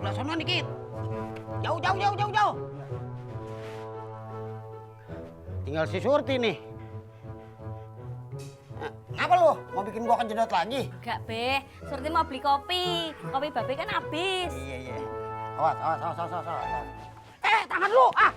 Udah sono dikit. Jauh. Tinggal si Surti nih. Ngapa lu? Mau bikin gua kejedot lagi? Gak, Be. Surti mau beli kopi. Kopi Babe kan habis. Iya. Awas. Tangan lu, ah!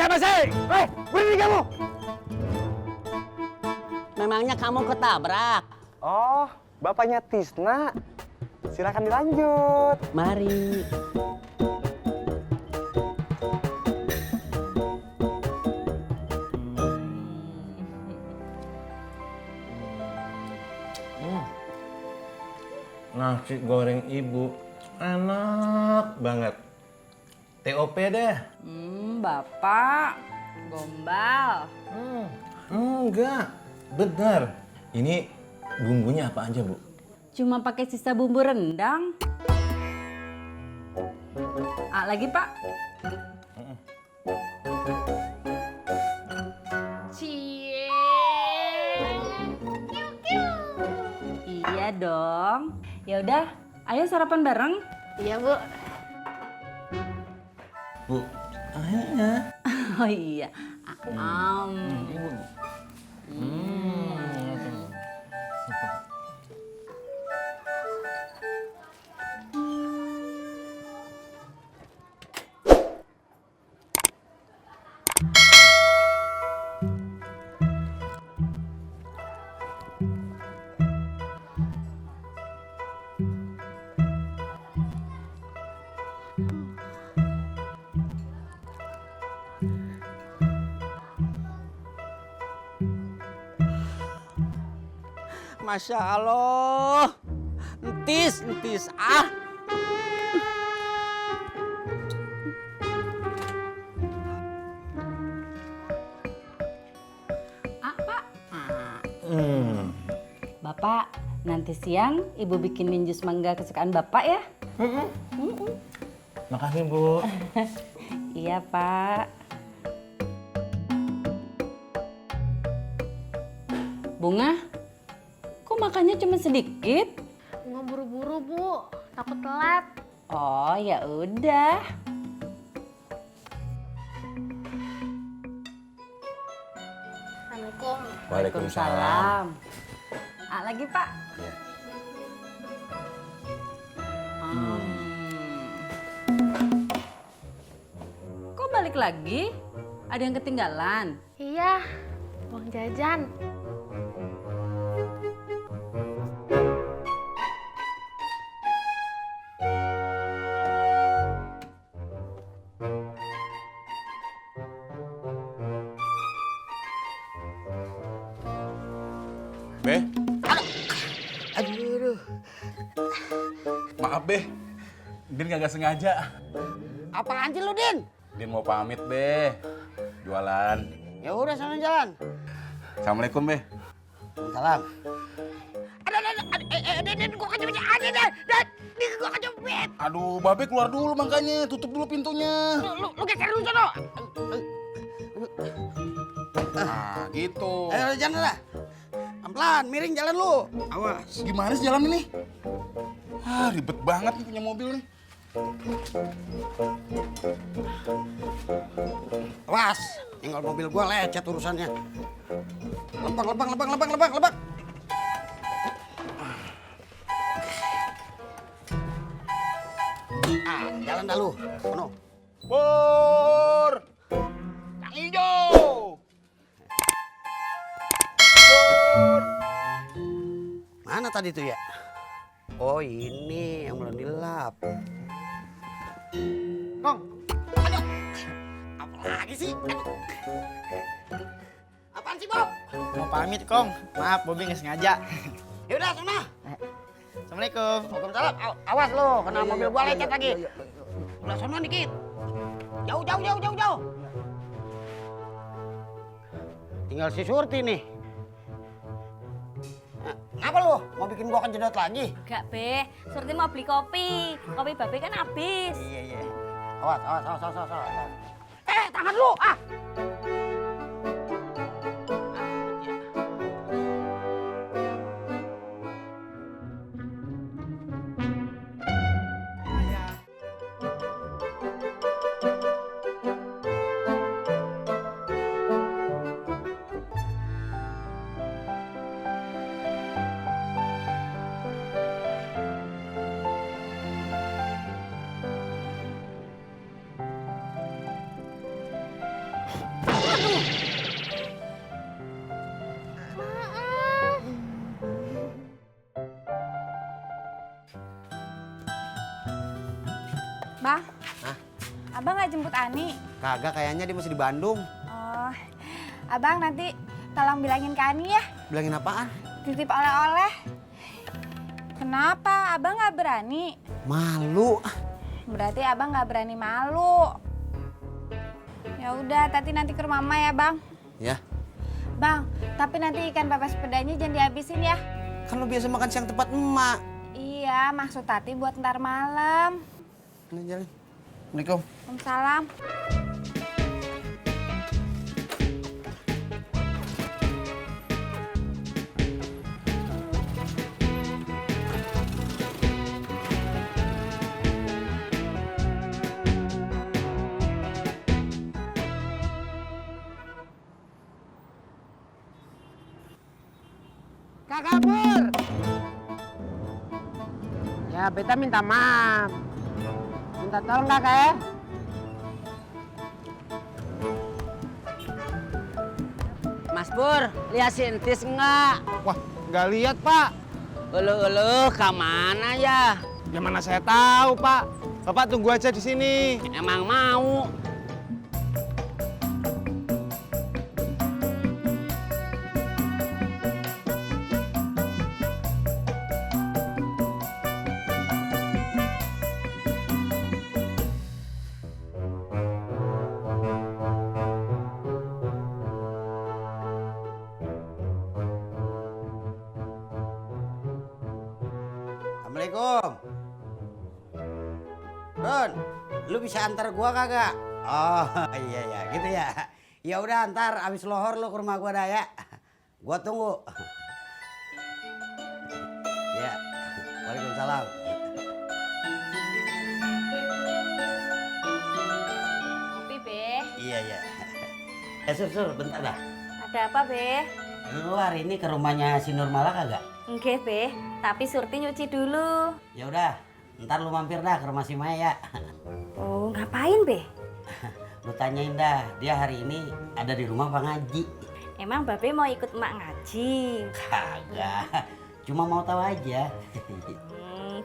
Mesih! Berhenti kamu! Memangnya kamu ketabrak? Oh, bapaknya Tisna. Silakan dilanjut. Mari. Nasi goreng ibu enak banget. TOP deh. Bapak. Gombal. Enggak, benar. Ini bumbunya apa aja, Bu? Cuma pakai sisa bumbu rendang. Lagi, Pak. Cie. Iya dong. Ya udah, ayo sarapan bareng. Iya, Bu. Bu, akhirnya. Oh iya. Ibu. Masya Allah. Entis. Ah. Pak. Bapak, nanti siang Ibu bikinin jus mangga kesukaan Bapak ya? Makasih, Bu. Iya, Pak. Bunga, kok makannya cuma sedikit? Nggak buru-buru, Bu. Takut telat. Oh, ya udah. Assalamualaikum. Waalaikumsalam. Lagi, Pak. Iya. Kok balik lagi? Ada yang ketinggalan? Iya, uang jajan. Be, Aduh. maaf Be. Din kagak sengaja. Apaan sih lu, Din? Din mau pamit Be. Jualan. Ya udah sana jalan. Assalamualaikum Be. Salam. Din, gua kejepit aja, Din, gua kejepit. Aduh, Babe keluar dulu makanya. Tutup dulu pintunya. Lu geser dulu sono. Nah, gitu. Ayo jalan dah. Pelan, miring jalan lu. Awas. Gimana sih jalan ini? Ribet banget nih punya mobil nih. Awas, tinggal mobil gua lecet urusannya. Lebak. Jalan dah lu. Sono. Pur! Yang hijau! Pur! Mana tadi tuh ya? Oh ini yang belum dilap. Kong, aduh, apa lagi sih? Aduh. Apaan sih Bob? Mau pamit, Kong. Maaf, Bobi nggak sengaja. Yaudah sana. Assalamualaikum. Waalaikumsalam. Awas lo, kena mobil gua lecet lagi. Udah sono dikit. Jauh. Tinggal si Surti nih. Ngapa lu? Mau bikin gua kejedot lagi? Enggak, Be. Surti mau beli kopi. Kopi Babe kan habis. Iya. Awas. Tangan lu! Bang, Abang nggak jemput Ani? Kagak, kayaknya dia masih di Bandung. Oh, Abang nanti tolong bilangin ke Ani ya, Bilangin apaan? titip oleh-oleh. Kenapa? Abang nggak berani? Malu. Berarti Abang nggak berani malu. Ya udah, Tati nanti ke rumah Mama ya, Bang. Ya, Bang, tapi nanti ikan pepes pedanya jangan dihabisin ya. kan lu biasa makan siang tempat emak. Iya, maksud Tati buat ntar malam. Jalan. Assalamualaikum. Waalaikumsalam. Kakak Pur. Ya, beta minta maaf. Minta tolong kakak ya. Mas Pur, lihat si Entis enggak? Wah, nggak lihat, Pak. Ulu, kemana ya? Ya mana saya tahu, Pak. Bapak tunggu aja di sini. Emang mau? Assalamualaikum. Ron, lu bisa antar gua kagak? Oh, iya, gitu ya. Ya udah, antar abis lohor lu ke rumah gua dah ya. Gua tunggu. Ya. Waalaikumsalam. Kopi, Be. Iya. Sur, bentar dah. Ada apa, Be? Lu hari ini ke rumahnya si Nurmala kagak? Enggak, Be. Tapi Surti nyuci dulu. Ya udah, ntar lu mampir dah ke rumah si Maya. Oh, ngapain, Be? Lu tanyain dah, dia hari ini ada di rumah Bang Haji. Emang Babe mau ikut emak ngaji? Kagak, cuma mau tahu aja.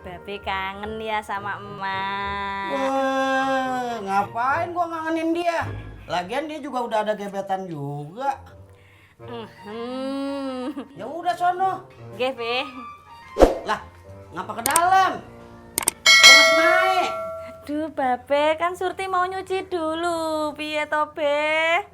Babe kangen ya sama emak. Wah, ngapain gua ngangenin dia? Lagian dia juga udah ada gebetan juga. Ya udah sono. Nggih, Be. Lah, ngapa ke dalam? Kok masih naik? Duh, Babe, kan Surti mau nyuci dulu. Piye to, Be?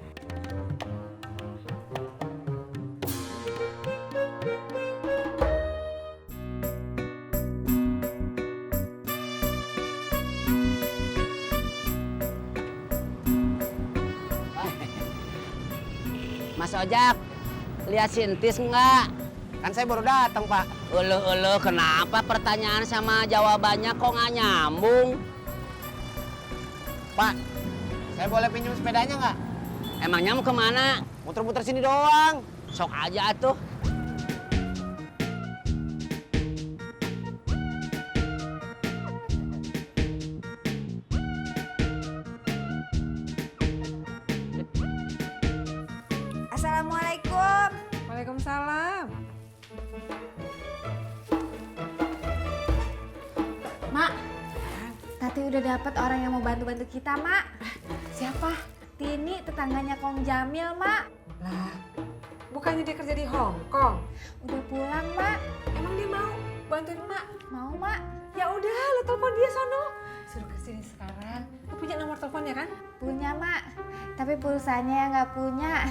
Mas Ojak, lihat si Entis enggak? Kan saya baru datang, Pak. Ulu, kenapa pertanyaan sama jawabannya kok nggak nyambung? Pak, saya boleh pinjam sepedanya nggak? Emangnya mau kemana? Muter-muter sini doang. Sok aja tuh. Assalamualaikum. Waalaikumsalam. Mak, Tati udah dapat orang yang mau bantu-bantu kita, Mak. Siapa? Tini, tetangganya Kong Jamil, Mak. Lah, bukannya dia kerja di Hong Kong? Udah pulang, Mak. Emang dia mau? bantuin mak? Mau, Mak? Ya udah, lo telepon dia sono. Suruh kesini sekarang. Lo punya nomor teleponnya kan? Punya, Mak. Tapi pulsanya nggak punya.